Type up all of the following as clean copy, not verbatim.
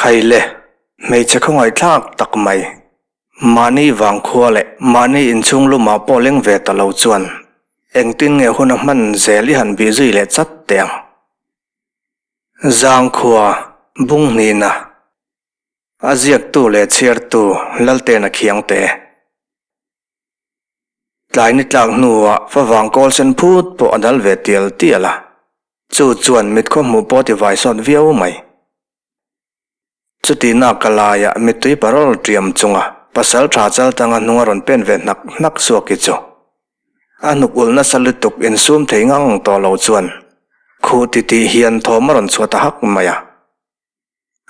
Khai le, hmeichhe khawngaihthlak tak mai. Mahni vangkhua leh mahni inchhung lumah pawh leng ve ta lo chuan engtin nge hun a hman zel i han bih zui leh chat teh ang. Zangkhua, Bunghnihna, a ziaktu leh chhiartu Laltena Khiangte. Tlai ni tlak hnuah favang kawl sen phut pawh a dal ve tial tial a, chu chuan mitkhaw hmuh pawh a ti vai sawt viau mai. Chuti nak ka laiah mittui parawl ṭiam chunga pasal ṭha chal tanga hnung a rawn pen ve hnak hnak suak hi chu a hnuk ulh nasa lutuk insum thei ngang tawh lo chuan khuh titih hian thawm a rawn chhuah ta hak mai a.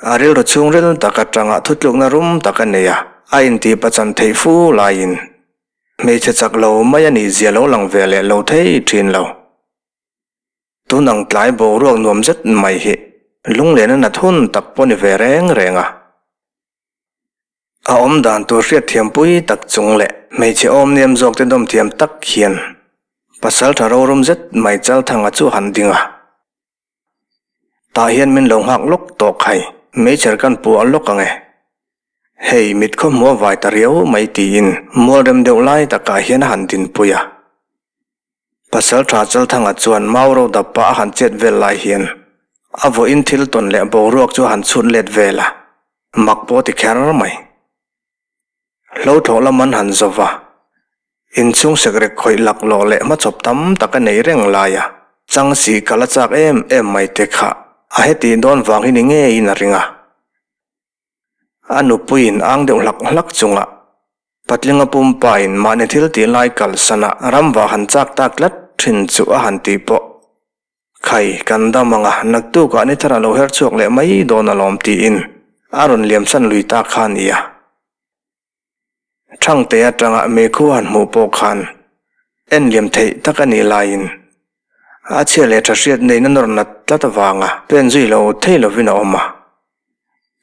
A rilru chhungril tak atanga thutlukna rum tak a nei a, a intih pachan theih fu laiin hmeichhe chak lo mai a nih zia lo lang ve leh lo thei thin lo. Tun ang tlai boruak nuam zet mai hi lunglen a nat hun tak pawh ni ve reng reng a. A awm dan tur hriatthiampui tak chung leh hmeichhe awm nem zawk te dawm thiam tak hian pasal tha rorum zet mai Chalthanga chu a han ding a. Tah hian min lo nghak lawk tawh khai, meichher kan pu a lawk ang e. Hei, mit khaw hmuh a vai ta riau mai tiin mual rem deuh lai takah hian a han dinpui a. Pasal tha Chalthanga chuan mau ro dap pah a han chet vel lai hian a vawiin thil tawn leh boruak chu a han chhut let vel a, mak pawh a ti kher mai. Hlo thlawh lam an han zo va, inchhung sekrek khawih laklawh leh hmachhawp tam tak a nei reng lai a, chang si kal a chak em em mai te kha a hetih dawn vang hi ni ngeiin a ring a. A nupuiin ang deuh hlak hlak chunga patlinga pumpain mahni thil tih lai kalsana ramva han chak tak tlat thin chu a han tih pawh Khai, kan dam ang a, naktukah ni thar a lo her chhuak leh mai dawn alawm tiin a rawn liamsan lui ta kha a nia. Thangte atanga meikhu han hmuh pawh khan en liam theih tak a nih laiin a chhia leh tha hriat neihna nawr nat tlat avanga pen zui lo thei lovin a awm a.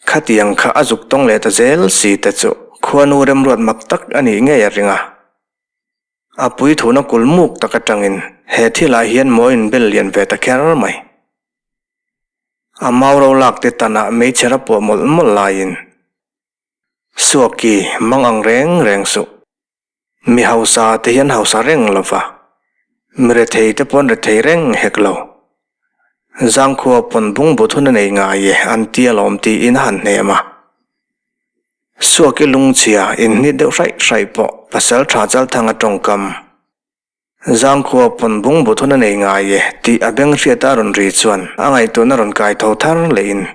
Khatiang kha a zuk tawng leh ta zel si te chu khuanu remruat mak tak a nih ngei a ring a. A puithuna kul muk tak atangin he thilah hian maw in bel lian ve ta kher mai. A mau ro lak te tanah meichher a puah mawlh mawlh laiin Suaki mang ang reng reng suh. Mi hausa te hian hausa reng lova, mi rethei te pawh an rethei reng hek lo. Zangkhua pawn bungbu thun a nei ngai e an ti alawm tiin a han hnem a. Suaki lungchhia inhnit deuh hraih hraih pawh pasal tha Chalthanga tawngkam Zangkhua pawn bungbu thun a nei ngai e tih a beng hriata a rawn ri chuan a ngaihtuahna rawn kai tho thar lehin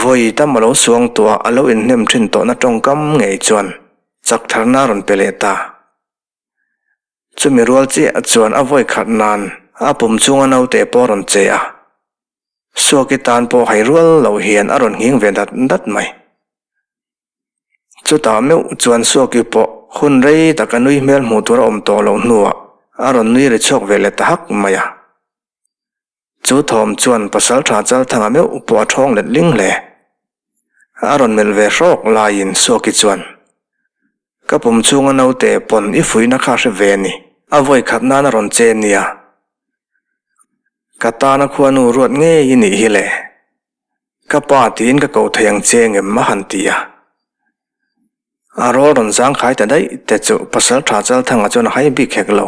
vawi tam a lo suang tuah a lo inhnem thin tawhna tawngkam ngei chuan chak tharna a rawn pe leh ta. Chumi rual chiah chuan a vawi khat nan a pum chunga naute pawh a rawn che a. Suaki tan pawh hai rual loh hian a rawn nghing ve dat dat mai. Chutah meuh chuan Suaki pawh hun rei taka nui hmel hmuh tur a awm tawh loh hnuah a rawn nui ri chhuak ve leh ta hak mai a. Chu thawm chuan Pasalṭha Chalthanga meuh pawh a ṭhawng let ling hle. A rawn melh ve hrawk laiin Suaki chuan, Ka pum chhunga naute pawn i fuihna kha hre ve a ni, a vawi khat nan a rawn che nia. Ka tana khuanu ruat ngei i nih hi le. Ka pa tiin ka koh thei ang che ngem a han ti a. A rawl rawn zangkhai ta daih te chu pasal tha Chalthanga chuan a hai bik hek lo.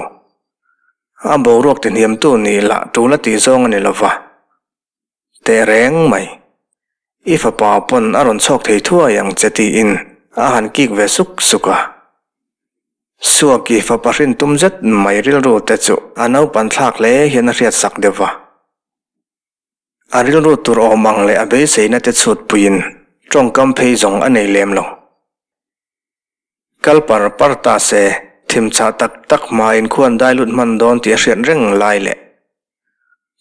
A boruak ti hniamtu nih lah tul a tih zawng a ni lova. Teh reng mai. I fapa pawn a rawn chhawk thei thuai ang che tiin a han kik ve suk suk a. Suaki fapa hrin tum zet mai rilru te chu a naupan thlak hle hian a hriat sak deuh va. A rilru tur awm ang leh a beiseina te chhut puiin tawngkam phei zawng a nei lem lo. Kal par par ta se, thim chhah tak tak hmain khuan dai lut hman dawn tih a hriat reng lai leh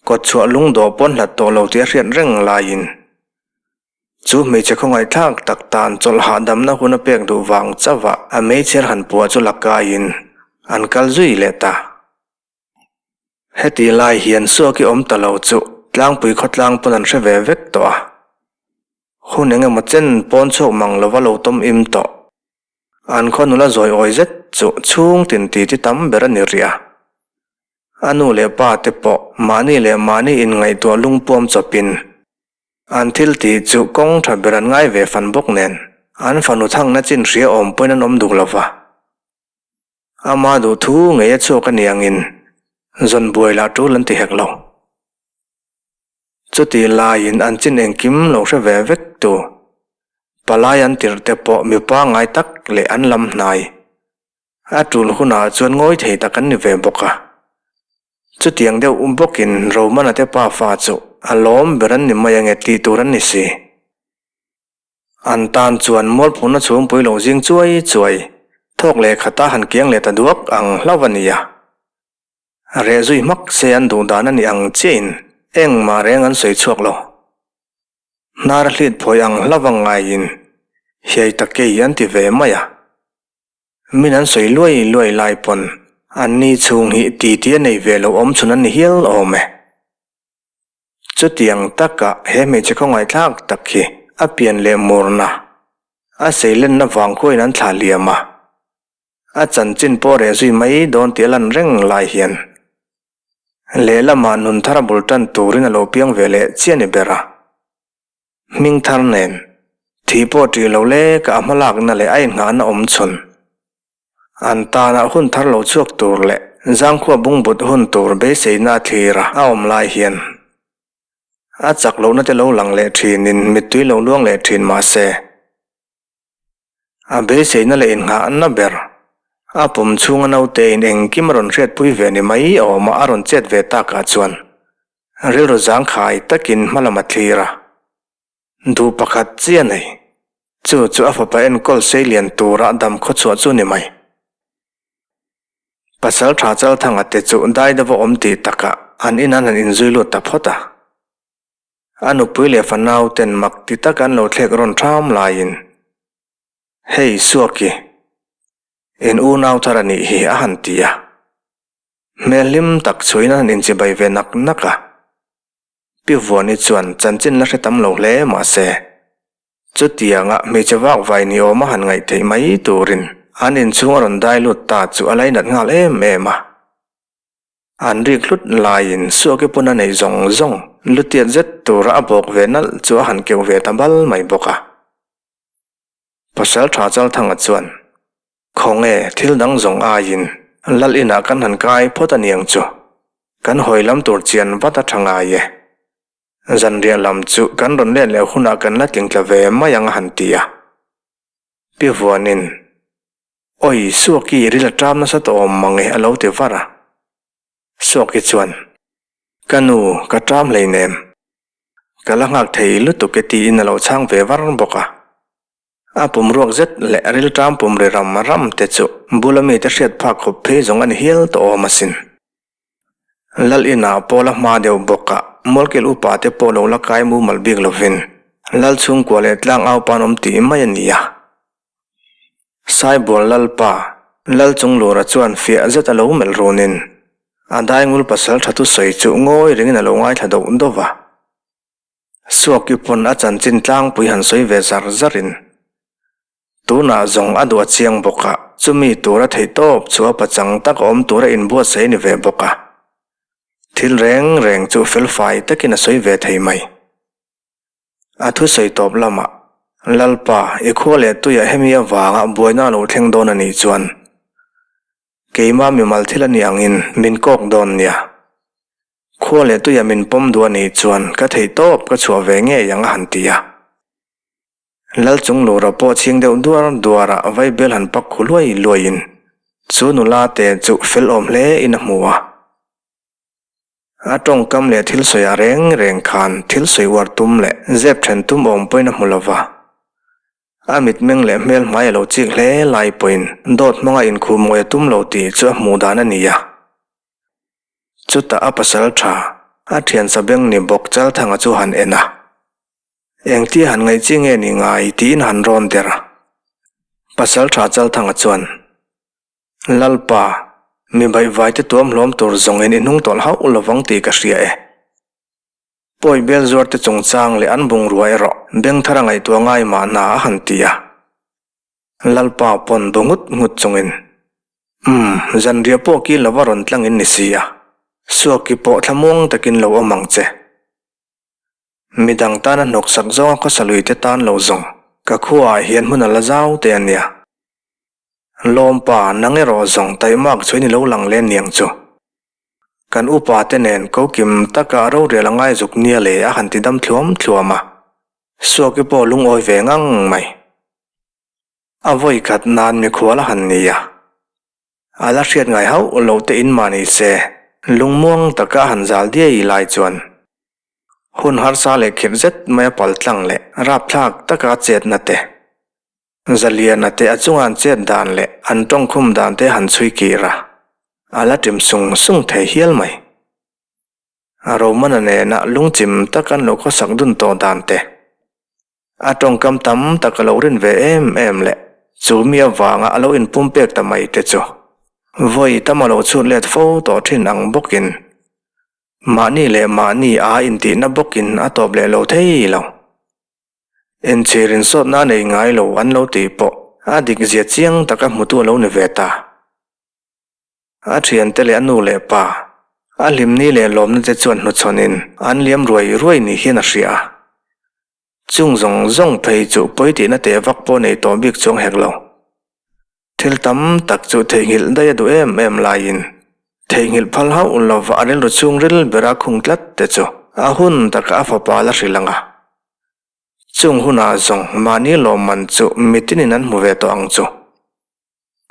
kawtchhuah lungdawh pawn hlat tawh lo tih a hriat reng laiin Chu hmeichhe khawngaihthlak tak tan chawlh hahdamna hun a pek duh vang chauh a a meichher han puah chu la kaiin an kal zui leh ta. Heti lai hian Suaki awm ta lo chu tlangpui khawtlang pawn an hre ve vek tawh a. Hun eng emaw chen pawn chhuak mang lova lo tawm im tawh. An khaw nula zawi awi zet chu chhung tin ti ti tam ber a ni rih a. A nu leh pa te pawh mahni leh mahni inngaihtuah lungpuam chawpin. An thil tih chu kawng tha ber an ngai ve fan bawk nen, an fanu thangna chin hria awm pawhin an awm duh lo va. Ama duh thu ngei a chhuak a ni angin zawn buai lah tul an ti hek lo. Chutih laiin an chin engkim lo hre ve vek tu palai an tirh te pawh mi pangngai tak leh an lam hnai A tul hunah chuan ngawi thei tak an ni ve bawk a. Chutiang deuh bawkin Romana te pa fa chu a lawm ber an ni mai ange tih tur an ni si. An tan chuan mualphurna chhungpui lo zing chuai chuai, thawk leh khata han kiang leh ta duak ang hlauh a ni a. Reh zui hmak se an duh dan a ni ang chiahin engmah reng an sawi chhuak lo. Hnar hlit phawi ang hlauh ang ngaiin hiai ta kei an ti ve mai a. Min an sawi luai luai lai pawn an ni chhung hi titi a nei ve lo awm chhun an ni hial awm e. Chutiang taka he hmeichhe khawngaihthlak tak hi a pian leh murna, a seilenna vang khuain an thlah liam a, a chanchin pawh reh zui mai dawn tih a lan reng lai hian lehlamah nun thar a bul tan turin a lo piang ve leh chiah ni ber a. Hming thar nen, thih pawh ṭih lo lek a a hmalakna leh a inngahna awm chhun. An tanah hun thar lo chhuak tur leh zangkhua bungbut hun tur beiseina a thlir a a awm lai hian a chak lohna te lo lang leh ṭhinin mittui lo luang leh ṭhin mah se, a beiseina leh inngahna ber a pum chhunga naute in engkim a rawn hriatpui ve ni mai awma a rawn chet ve takah chuan rilru zangkhai takin hmalam a thlir a, duh pakhat chiah nei, chu chu a fapa enkawl seilian tura dam khawchhuah chu ni mai. Pasal tha Chalthanga te chu daidava awm tih takah an in an han inzui lut ta phawt a. A nupui leh fanau ten mak ti tak an lo thlek rawn ṭham laiin, Hei Suaki, in unau thar a nih hi a han ti a. Hmel hlim tak chhuiin an han inchibai ve nak nak a. Pi Vuani chuan chanchin la hre tam lo hle mah se, chutianga hmeichhe vak vai ni awma han ngaih theih mai turin an inchhung a rawn dai lut ta chu a lainat nghal em em a. An rik hlut laiin Suaki pawn a neih zawng zawng lutiat zet tura a bawk ve nalh chu a han keuh ve ta bal mai bawk a. Pasal tha Chalthanga chuan, Khawnge thil dang zawng aiin Lal inah kan han kai phawt a niang chu, kan hawi lam tur chian vat a tha ngai e. Zanriah lam chu kan rawn let leh hunah kan la tlingtla ve mai ang a han ti a. Pi Vuanin, Awi, Suaki ril a ṭam nasa tawh awm mang e a lo ti var a. Suaki chuan, Ka nu, ka ṭam hleinem. Ka la nghak thei lutuk e tiin a lo chhang ve var bawk a. A pum ruak zet leh ril ṭam pum ri ram ram te chu bula mite hriat phak khawp phei zawng a ni hial tawh awm asin. Lal inah pawh la hma deuh bawk a, Mualkil upa te pawh lo la kai mumal bik lovin Lal chhungkua leh tlang au pan awm tih mai a ni a. Saibual Lalpa, Lal Chunglura chuan fiah zet a lo melh runin a daingul pasal tha thusawi chu ngawi ringin a lo ngaithla doh doh va. Suaki pawn a chanchin tlangpui han sawi ve zar zarin tunah zawng a duh a chiang bawk a, chumi tura theihtawp chu a pachang tak a awm tura inbuatsaih a ni ve bawk a. Thil reng reng chu felfai takin a sawi ve thei mai. A thusawi tawp lamah, Lalpa, i khua leh tuiah hemi avanga buaina a lo thleng dawn a nih chuan keimah mimal thil a nih angin min kawk dawn nia. Khua leh tuiah min pawm duh a nih chuan ka theih tawp ka chhuah ve ngei ang a han ti a. Lal chung lura pawh chhing deuh duar duar a vaibel han pak khu luai luaiin chu nula te chu fel awm hle in a hmu a. A tawngkam leh thil sawi ah reng reng khan thil sawi uar tum leh zep then tum awm pawhin a hmu lo va. A mitmeng leh hmel hmai a lo chik hle lai pawhin dawt hmanga inkhum ngawi a tum lo tih chu a hmuh dan a ni a. Chutah a pasal tha, a thian sabeng ni bawk Chalthanga chu han en a. Engtia han ngaih chi nge ni ngai tiin han rawn der a. Pasal tha Chalthanga chuan. Lalpa, mi baihvaite tuam hlawm tur zawngin i hnung tawlh hauh lovang tih ka hria e. Pawi bel zuarte chungchang leh an bungrua erawh beng thar a ngaihtuah ngai mahna a han ti a. Lalpa pawn bu ngut ngut chungin, Umm, zanriah pawh kil lova rawn tlangin ni si a, Suaki pawh thlamuang takin lo awm ang che. Midang tana hnawksak zawnga khawsa lui te tan lo zawng ka khuaah hian hmun a la zau te a nia. Lawmpa, nang erawh zawng taihmak chu in i lo lang leh niang chu. Kan upa te nen ko kim taka rorial a ngai zuk nia le a han ti dam thluam thluam a. Suaki pawh lungawi ve ngang mai. A vawi khat nan mikhual a han ni a. A la hriat ngai hauh lo te in mah ni se, lungmuang taka a han zal diai lai chuan hun harsa leh khirh zet mai a pal tlang leh rapthlak taka a chetna te, zaliana te a chunga an chet dan leh an tawngkhum dan te han chhui kir a, a la ṭim sung sung thei hial mai. A Romana nena lungchim taka an lo khawsak dun tawh dan te. A tawngkam tam tak a lo rin ve em em leh chu mi avanga a lo inpumpek ta mai te chu vawi tam a lo chhut let fo tawh thin ang bawkin mahni leh mahni a intihna bawkin a tawp leh lo thei lo. Enchhir insawtna a nei ngai lo an lo tih pawh a dik zia chiang taka hmutu a lo ni ve ta. A thiante leh a nu leh pa, a hlimni leh lawmna te chuan hnuchhawnin an liam ruai ruai ni hian a hria a. Chung zawng zawng phei chu pawi tihna teh vak pawh nei tawh bik chuang hek lo. Thil tam tak chu theihnghilh daih a duh em em laiin theihnghilh phal hauh lova a rilru chhungril bera khung tlat te chu a hun takah a fapa la hrilh ang a. Chung hunah zawng mahni lawmman chu mitinin an hmu ve tawh ang chu.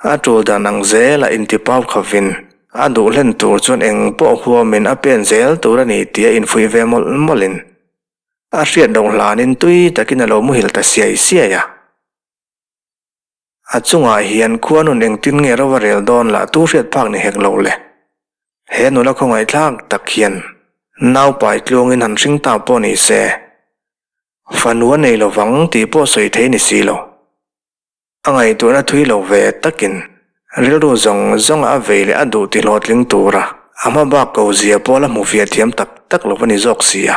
A tul dan ang zela intipau khavin a duh hlen tur chuan eng pawh huamin a pen zel tur a ni tih a infuih ve mawlh mawlhin a hriat loh hlanin tui takin a lo muhil ta siai siai a. A chungah hian khua nun engtin nge ro a rel dawn lah tu hriat phak ni hek lo le. He nula khawngaihthlak tak hian naupai tluangin han hring ta pawh ni se, fanu a nei lovang tih pawh sawi thei ni si lo. A ngaihtuahna thui lo ve takin rilru zawng zawnga a vei leh a duh ti hlawhtling tura a hma bak ko zia pawh la hmu fiah thiam tak tak lo a ni zawk si a.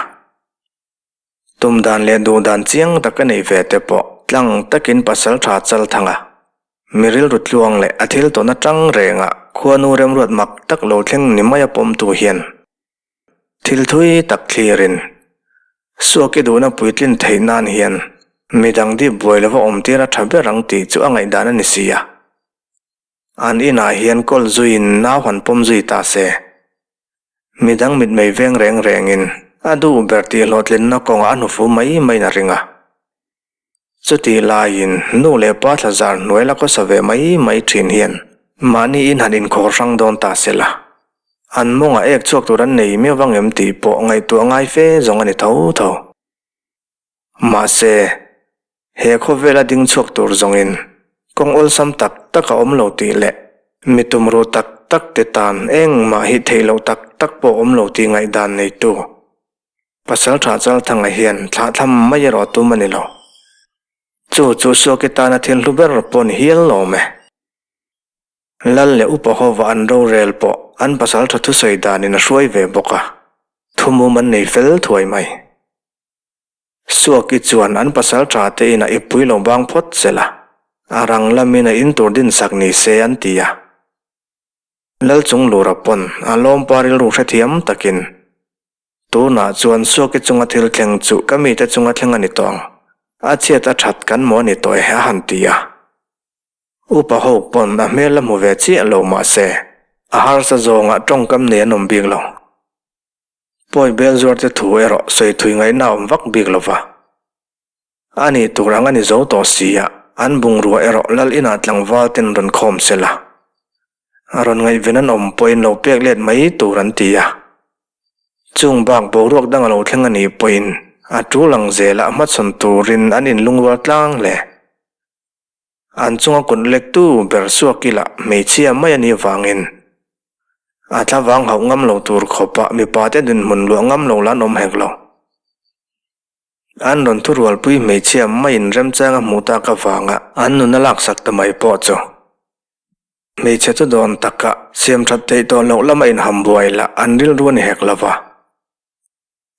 Tum dan leh duh dan chiang tak a nei ve te pawh tlang takin pasal tha chal thang a. Mi rilru tluang leh a thil tawn atang renga khuanu remruat mak tak lo thleng ni mai a pawmtu hian Thil thui tak thlirin, Suaki duhna puitlin theih nan hian midang dip buai lova awm tir a tha ber ang tih chu a ngaihdan a ni si a. An inah hian kawl zuiin nau han pawm zui ta se. Midang mitmei veng reng rengin a duh ber tih hlawhtlinna kawngah a hnufu mai maiin a ring a. Chutih laiin nu leh pa thla zar hnuai la khawsa ve mai mai thin hian mahni in han inkhawr hrang dawn ta se la, an mawngah ek chhuak tur an nei miau vang em tih pawh ngaihtuah ngai fe zawng a ni tho tho. Mahse, he khawvela ding chhuak tur zawngin kawng awlsam tak tak a awm lo tih leh mi tumruh tak tak te tan engmah hi theih loh tak tak pawh awm lo tih ngaihdan neitu Pasal tha Chalthanga hian thlahthlam mai erawh tum a ni lo. Chu chu Suaki tana thil hlu ber pawh ni hial lo awm e. Lal leh upa hova an rorel pawh an pasal tha thusawi danin a hruai ve bawk a, thumum an nei fel thuai mai. Suaki chuan an pasal tha te inah i pui lo bang phawt sela, a rang lamin a in tur dinsak ni se an ti a. Lal chung lura pawn a lawmpa rilru hrethiam takin Tunah chuan Suaki chunga thil thleng chu ka mite chunga thleng a ni tawh ang. A chhiat a that kan maw a ni tawh e a han ti a. Upa ho pawn a hmel la hmu ve chiah lo mahse a harsa zawngah tawngkam nei an awm bik lo. Pawi bel zuar te thu erawh sawi thui ngaihna a awm vak bik lo va. A nih tur ang a ni zo tawh si a, an bungrua erawh lal inah tlangval ten rawn khawm se la. A rawn ngaihven an awm pawhin lo pek let mai tur an ti a. Chung bak boruak dang a lo thleng a nih pawhin a tul ang zelah hmachhawn turin an inlungrual tlang hle. An chunga kut lektu ber suak ila hmeichhia mai a nih vangin a thlavang hauh ngam lo tur khawpah mipate dinhmun luah ngam lo lah an awm hek lo. An rawn thurualpui hmeichhia maiin remchang a hmuh tak avanga an nun a laksak ta mai pawh chu hmeichhe chu dawn taka siam that theih tawh loh lama inham buai lah an rilru a ni hek lo va.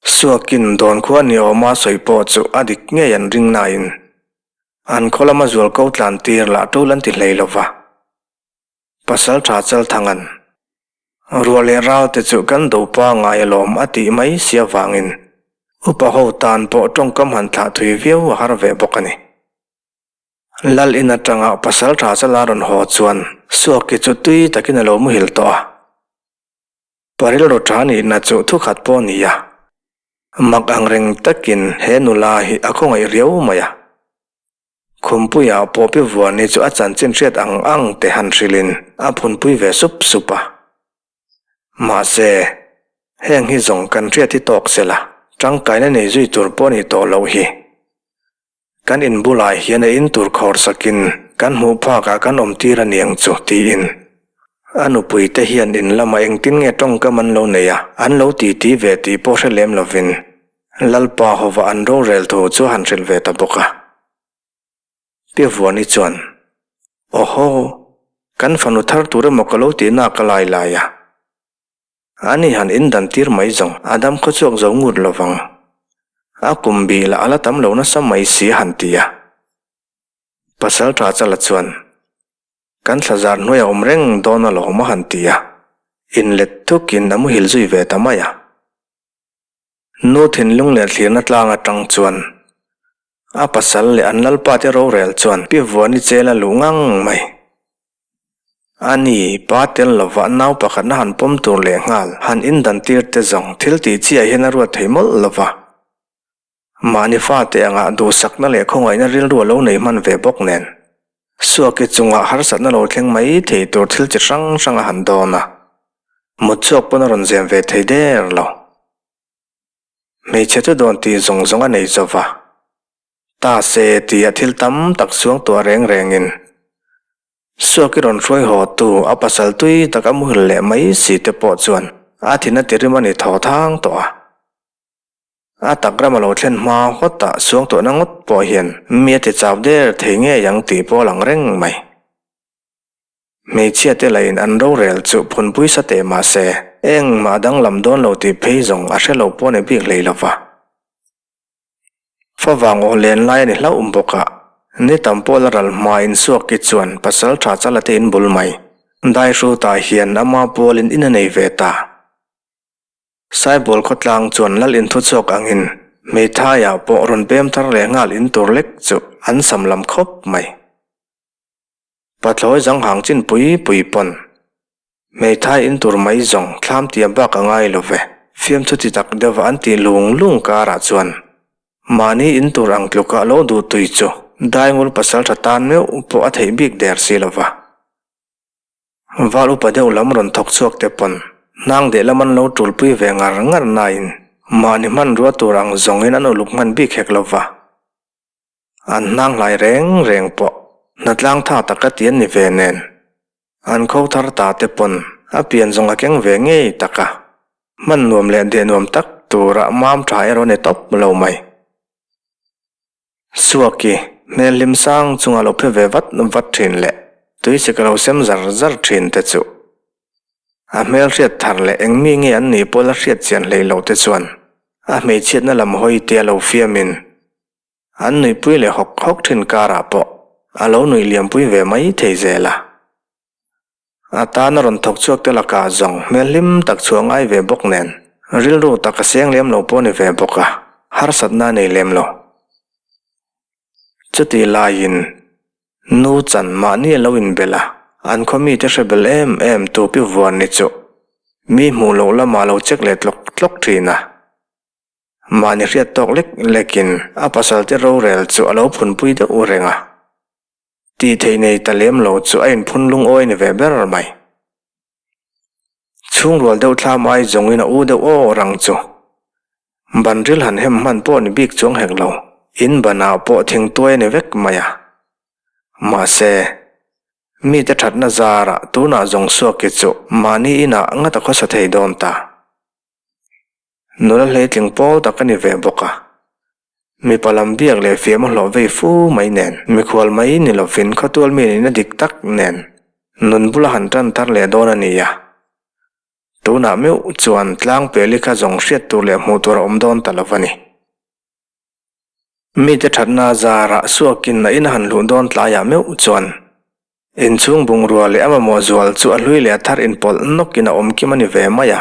Suakin dawn khua ni awma sawi pawh chu a dik ngei an ring nain an khaw lama zualko tlan tir lah tul an ti hlei lo va. Pasal tha Chalthanga'n ruah leh ral te chu kan do pangai alawm a tih mai si avangin. Upa ho tan pawh tawngkam han thlah thui viau a har ve bawk a ni. Lal in atanga pasal tha chala rawn haw chuan Suaki chu tui takin a lo muhil tawh a. Pa rilru tha nihna chu thukhat pawh a ni a. Mak ang reng takin he nula hi a khawngaih riau mai a. Khumpuia pawh pi Vuani chu a chanchin hriat ang ang te han hrilhin a phunpui ve sup sup a. Mahse, heng hi zawng kan hriat hi tawk sela, tangkaina nei zui tur pawh a nih tawh loh hi. Kan in bulah hian a in tur khawr sakin kan hmuh phakah kan awm tir a niang chu tiin a nupui te hian in lamah engtin nge tawngkam an lo nei a, an lo titi ve tih pawh hre lem lovin Lalpa hova an rorel thu chu a han hrilh ve ta bawk a. Pi Vuani chuan, Awhaw, kan fanu thar tur emaw ka lo tih nak a lai lai a. Ani han indan tir mai zawng a dam khaw chhuak zo ngut lo vang. A kum bih lah a la tam lo nasa mai si a han ti a. Pasal tha chala chuan, Kan thla zar hnuai a awm reng dawn alawm a han ti a. Inlet thukin a muhil zui ve ta mai a. Nu thinlung leh thlirna tlang atang chuan a pasal leh an lalpa te rorel chuan Pi Vuani chel a luh ngang mai. A ni, pa tel lova nau pakhatna han pawm tur leh nghal han indan tir te zawng thil tih chiah hian a ruat thei mawlh lova. Mahni fate anga duhsakna leh khawngaihna rilru a lo nei hman ve bawk nen, Suaki chungah harsatna lo thleng mai thei tur thil chi hrang hrang a han dawn a, mutchhuak pawn a rawn zem ve thei der lo. Hmeichhe chu dawn tih zawng zawng a nei zo va. Ta se tia thil tam tak suang tuah reng rengin Suaki rawn hruai haw tu a pasal tui tak a muhil leh mai si te pawh chuan a thin a ti rim a ni thaw thang tawh a. A tak ram a lo thlen hma hawtah suang tuahna ngawt pawh hian mi a ti chau der thei ngei ang tih pawh a lang reng mai. Hmeichhia te lahin an rorel chu phunpui sa teh mah se engmah danglam dawn lo tih phei zawng a hre lo pawh a ni bik hlei lova. Favang aw len lai a ni hlauh bawk a, ni tam pawh la ral hma insuak ki chuan pasal tha chala te in bul mai. Daihrutah hian ama pualin in a nei ve ta. Saibual khawtlang chuan lal inthuchhuak angin hmeithaiah pawh rawn pem thar leh nghal in tur lek chu an sam lam khawp mai. Pathlawi zanghang chin pui pui pawn hmeithai in tur mai zawng thlam tia bak a ngai lo ve. Fiamthu ti tak deuh an tih lung lung karah chuan mahni in tur ang tluka lo duh tui chu Daingul pasaltha tan meuh pawh a theih bik der si lo va. Val upa deuh lam rawn thawk chhuak te pawn hnang deh lam an lo tulpui ve ngar ngar nain mahni hmanrua tur ang zawngin an uluk hman bik hek lo va. An hnang hlai reng reng pawh hnatlang tha taka ti an ni ve nen, an kho thar ta te pawn a pian zawng a keng ve ngei tak a, hman nuam leh deh nuam tak tura mam tha erawh a ni tawp lo mai. Suaki, hmel hlim sang chunga lo phe ve vat vat thin leh tuisik a lo sem zar zar thin te chu a hmel hriat thar leh eng mi nge an nih pawh la hriat chian hlei lo te chuan a hmeichhiatna lam hawi te a lo fiamin An nuihpui leh hawk hawk thin karah pawh a lo nuih liampui ve mai thei zel a. A tana rawn thawk chhuak te lakah zawng hmel hlim tak chhuah ngai ve bawk nen rilru tak a seng lem lo pawh a ni ve bawk a, harsatna a nei lem lo. Chutih laiin nu chan mahni a lo inbelh a, an khaw mite hre bel em em tu pi vuan ni chu mi hmuh loh lamah a lo check leh tlawk tlawk thin a. Mahni hriat tawk lek lekin a pasal te rorel chu a lo phunpui deuh reng a. Tih theih nei ta lem lo chu a inphun lungawi ni ve ber mai. Chhungrual deuh thlam ai zawngin a u deuh aw rang chu. Ban ril han hem hman pawh ni bik chuang hek lo, in banah pawh thingtuai a ni vek mai a. Mahse, mite thatna zarah tunah zawng suaki chu mahni inah ngat a khawsa thei dawn ta. Nula hleitling pawl tak a ni ve bawk a. Mipa lam biak leh fiam a hlawh vei fu mai nen, mikhual mai ni lovin khawtual mi nihna dik tak nen nun bula han tan thar leh dawn a ni a. Tunah meuh chuan tlang peli kha zawng hriat tur leh hmuh tur a awm dawn ta lo a ni. Mite thatna zarah suakin a in a han luh dawn tlaiah meuh chuan inchhung bungrua leh a mamawh zual chu a hlui leh a thar inpawlh nawkin a awm kim a ni ve mai a.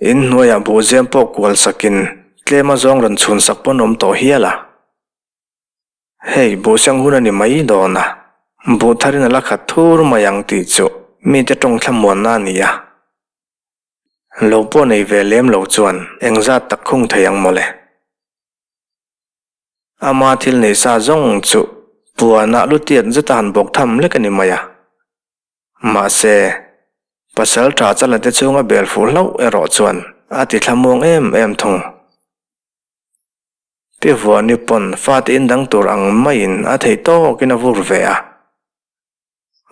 In hnuaiah buhzem pawh kual sakin tlem a zawng rawn chhun sak pawn awm tawh hial a. Hei, buhseng hun a ni mai dawn a, buh tharin a la khat thur mai ang tih chu mite tawng thlamuanna a ni a. Lo pawh nei ve lem lo chuan engzat tak khung thei ang mawle. Ama thil nei sa zawng chu puanah lutiat zeta han bawk tham lek a ni mai a. Mahse, pasal tha chala te chunga bel fuh hlauh erawh chuan a ti thlamuang em em thung. Pi Vuani pawn fate indang tur ang maiin a thei tawkin a vur ve a.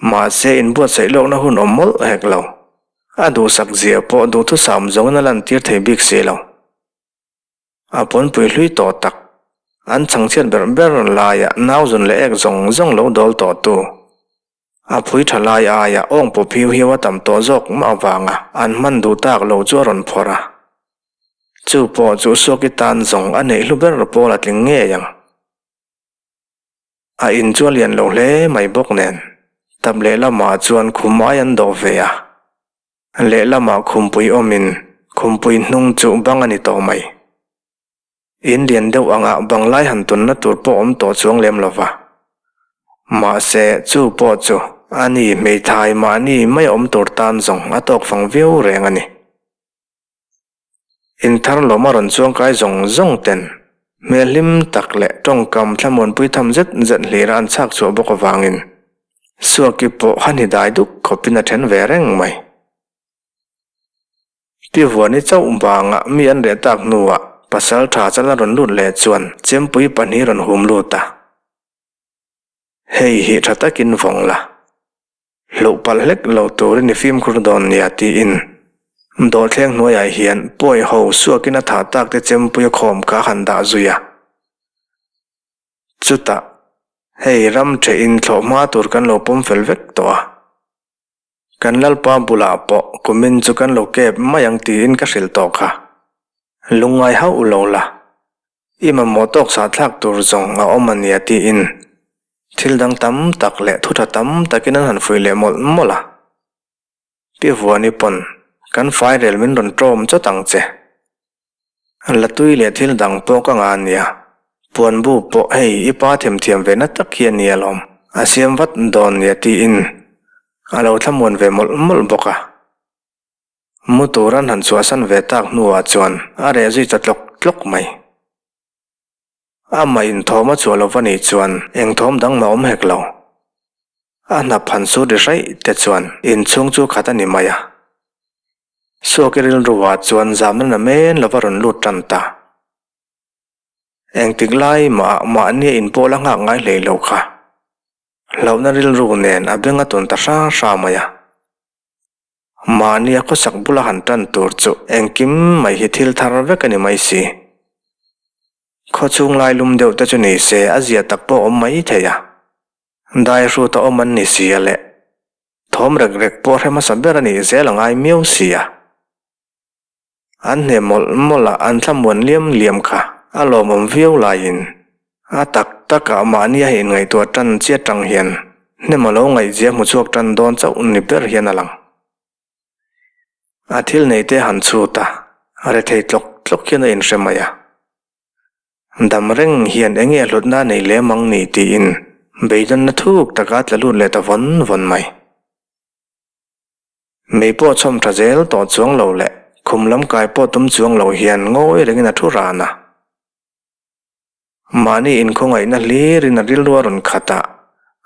Mahse, inbuatsaih lawkna hun awm mawlh hek lo. A duhsak zia pawh duhthusam zawngin a lantir thei bik si lo. A pawnpui hlui tawh tak, an chhangchhiat ber ber laiah nauzun leh ek zawng zawng lo dawl tawh tu. A phui tha lai aia awng pawp hiu hiau a tam tawh zawk mah avanga an hman duh tak lo chu a rawn phawrh a. Chu pawh chu Suaki tan zawng a neih hlu ber pawl a tling ngei ang. A in chu a lian lo hle mai bawk nen, tap lehlamah chuan khum ai an dawh ve a. Lehlamah khumpui awmin khumpui hnung chu bang a ni tawh mai. In lian deuh angah bang lai han tunna tur pawh awm tawh chuang lem lo va. Mahse, chu pawh chu a ni hmeithai mahni mai awm tur tan zawng a tawk fang viau reng a ni. In thar lawm a rawn chuangkai zawng zawng ten hmel hlim tak leh tawngkam thlamuanpui tham zet zet hlira an chhak chhuah bawk avangin Suaki pawh han hi dai duk khawpin a then ve reng mai. Pi Vuani chauh bangah mi an reh tak hnuah pasal tha chal a rawn lut leh chuan chempui pahnih rawn hum lut a. Hei hi tha takin vawng la. Hloh palh hlek lo turin i fimkhur dawn nia tiin dawhthleng hnuaiah hian pawi ho suakin a thah tak te chempui a khawm kha a han dah zui a. Chutah, hei ram thehin thlawh hma tur kan lo pawm fel vek tawh a. Kan Lalpa bulah pawh kumin chu kan lo kep mai ang tiin ka hrilh tawh kha. Lungngai hauh lo la. I mamawh tawk sah thlak tur zawng a awm a nia tiin thil dang tam tak leh thu tha tam takin an han fuih leh mawlh mawlh a. Pi Vuani pawn kan fairel min rawn ṭawm chawt ang che. La tui leh thil dang pawh ka ngah a nia, puanbu pawh hei i pa themthiam ve na tak hi a nia lawm, a siam vat dawn nia tiin a lo thlamuan ve mawlh mawlh bawk a. Mu tur an han chhuahsan ve tak hnuah chuan a reh zui ta tlawk tlawk mai. Amah inthawm a chhuah lo va nih chuan eng thawm dang mah awm hek lo. A hnap han sur ri hraih te chuan inchhung chu khat a ni mai a. Suaki rilruah chuan zamna namen lova rawn lut tan ta. Engtik lai mah mahnia inpawl a nghak ngai hlei lo kha. Hlauhna rilru nen a beng a tun ta hra hra mai a. Mahnia khawsak bula han tan tur chu engkim mai hi thil thar vek a ni mai si. Khawchhung lai lum deuh te chu ni se a zia tak pawh awm mai thei a. Dai hrut a awm an ni si a le. Thawm rek rek pawh hre hmasa ber a nih zel a ngai miau si a. An hne mawlh mawlh a, an thlamuan liam liam kha a lawmawm viau laiin a tak takah mahni a inngaihtuah tan chiat tang hian hnem a lo ngaihzia hmu chhuak tan dawn chauh ni ber hian a lang. A thil nei te han chhut a, rethei tlawk tlawk hian a inhre mai a. Dam reng hian eng nge hlutna a nei lem ang ni tiin beidawnna thuk taka tla lut leh ta vawn vawn mai. Mei pawh chhawm tha zel tawh chuang lo leh khum lam kai pawh tum chuang lo hian ngawi rengin a thu ran a. Mahni inkhawngaihna hlirin a rilru a rawn khat a,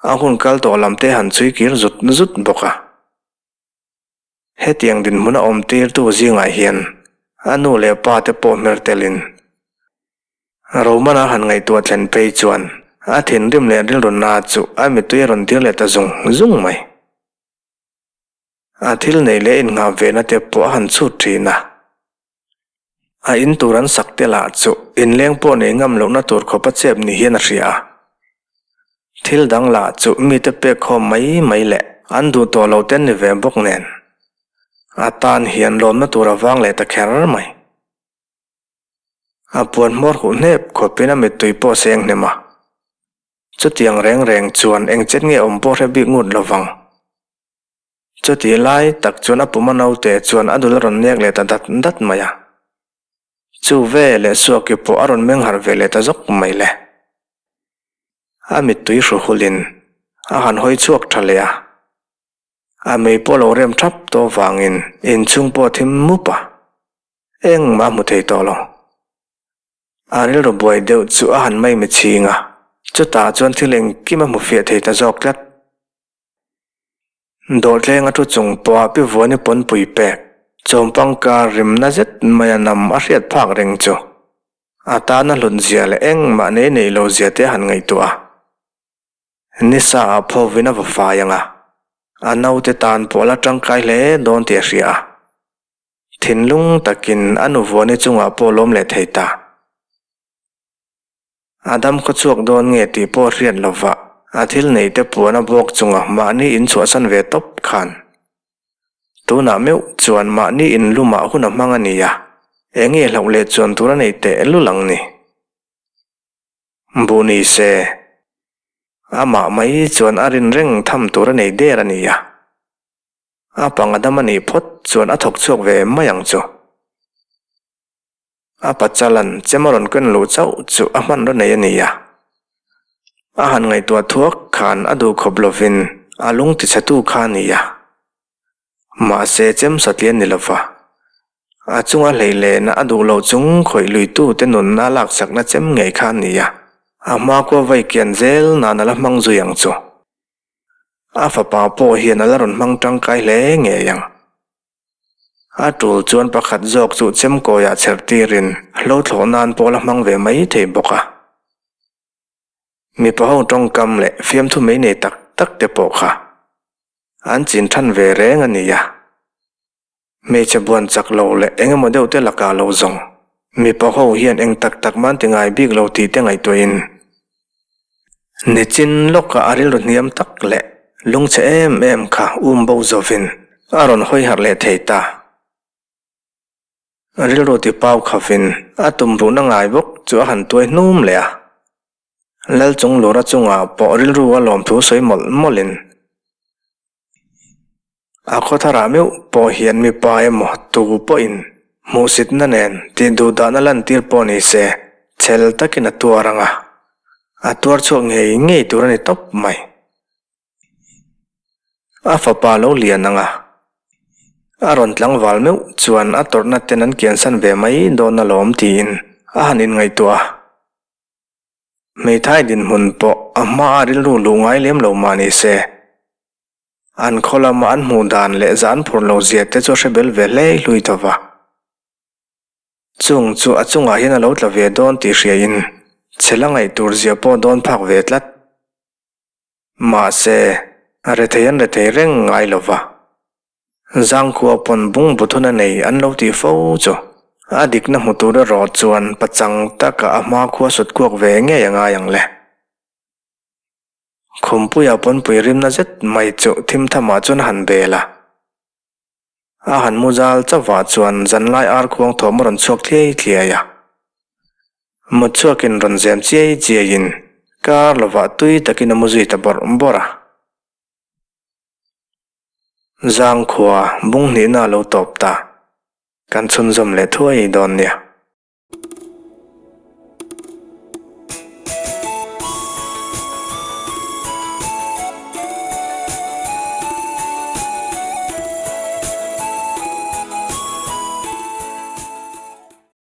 a hun kal tawh lam te han chhui kir zut zut bawk a. Hetiang dinhmun a awm tirtu zingah hian a nu leh pa te pawh hmer telin Romana han ngaihtuah thlen phei chuan a thinrim leh rilru na chu a mittui a rawn dir leh ta zung zung mai. A thil nei leh innghah vehna te pawh a han chhut thin a. A in tur an sak te lah chu inleng pawh nei ngam lohna tur khawpa chep ni hian a hria a. Thil dang lah chu mite pek khawm mai mai leh an duh tawh lo te an ni ve bawk nen. A tan hian lawmna tur a vang leh ta kher mai. A puan hmawr huh hnep khawpin a mittui pawh a seng hnem a. Chutiang reng reng chuan eng chet nge awm pawh hre bik ngut lovang. Chutih lai tak chuan a puma naute chuan a dul a rawn nek leh ta dat dat mai a. Chu ve leh Suaki pawh a rawn meng harh ve leh ta zawk mai le. A mittui hru hulin a han hawi chhuak tha leh a. A mei pawh lo rem thap tawh vangin inchhung pawh a thim mup a, engmah a hmu thei tawh lo. A rilru buai deuh chu a han mai michhing a, chutah chuan thil engkim a hmu fiah thei ta zawk tlat. Dawhthleng a thu chung pawha Pi Vuani pawnpui pek, chawmpang kar rimna zet mai a nam a hriat phak reng chu a tana hlut zia leh engmah nei neih lo zia te a han ngaihtuah a. Nisa ah phovin a va fai ang a, a naute tan pawh la tangkai hle dawn tih a hria a. Thinlung takin a nu Vuani chungah pawh lawm leh thei ta. A dam khaw chhuak dawn nge tih pawh hriat lova a thil neih te puan a bawk chunga mahni in chhuahsan ve tawp khan. Tunah meuh chuan mahni in lumah hun a hmang a ni a, enge hlauh leh chuan tur a nei teh lul ang ni. Bu ni se, amah mai chuan a rin reng tham tur a nei der a ni a. A pang a dam a nih phawt chuan a thawk chhuak ve mai ang chu. A pachalan chem a rawn ken luh chauh chu a hmanraw nei a ni a. A han ngaihtuah thuak khan a duh khawp lovin a lung tichhetu kha a ni a. Mahse chem satlian ni lova a chunga hlei lehna a duh loh chung khawih luitute nunna laksakna chem ngei kha a ni a. A hmakua vai kian zel nan a la hmang zui ang chu. A fapa pawh hian a la rawn hmang tangkai hle ngei ang. A tul chuan pakhat zawk chu chemkawiah chherh tirin hlo thlawh nan pawh la hmang ve mai thei bawk a. Mipa ho tawngkam leh fiamthu mei nei tak tak te pawh kha an chin than ve reng a ni a. Hmeichhe buan chak lo leh eng emaw deuh te lakah lo zawng mipa ho hian eng tak tak man ti ngai bik lo tih te ngaihtuahin Nichin lawkah a rilru hniam tak leh lungchhe em em kha um bo zovin a rawn hawi harh leh thei ta. A rilru ti pau khavin a tum ruhna ngai bawk chu a han tuai hnum leh a. Lalchung lura chungah pawh rilru a lawmthu sawi mawlh mawlhin A khawtharah meuh pawh hian mipa emaw tu pawhin hmuhsitna nen tih duhdahna lantir pawh ni se, chhel takin a tuar ang a, a tuar chhuak ngei ngei tur a ni tawp mai. A fapa lo lian ang a, a rawn tlangval meuh chuan a tawrhna ten an kiansan ve mai dawn alawm tiin a han inngaihtuah a. Hmeithai dinhmun pawh a hmaa rilru luh ngai lem lo mah ni se, An khaw lama an hmuh dan leh zan phur lo zia te chu a hre bel ve hle hlui tho va. Chung chu a chungah hian a lo tla ve dawn tih hriain chhe la ngaih tur zia pawh dawn phak ve tlat. Mahse, a rethei an rethei reng ngai lo va. Zangkhua pawn bungbu thuna nei an lo tih fo chu a dikna hmu tur erawh chuan pachang taka a hmakhua sut kuak ve ngei a ngai ang le. Khumpuia pawnpui rimna zet mai chu thim thamah chuan a han bel a. A han mu zal chauhvah chuan zanlai ar khuang thawm a rawn chhuak thliai thliai a. Mut chhuakin rawn zem chiai chiaiin kar lovah tui takin a mu zui ta bawrh bawrh a. Zangkhua bung hnihna a lo tawp ta. Kan chhunzawm leh thuai dawn nia.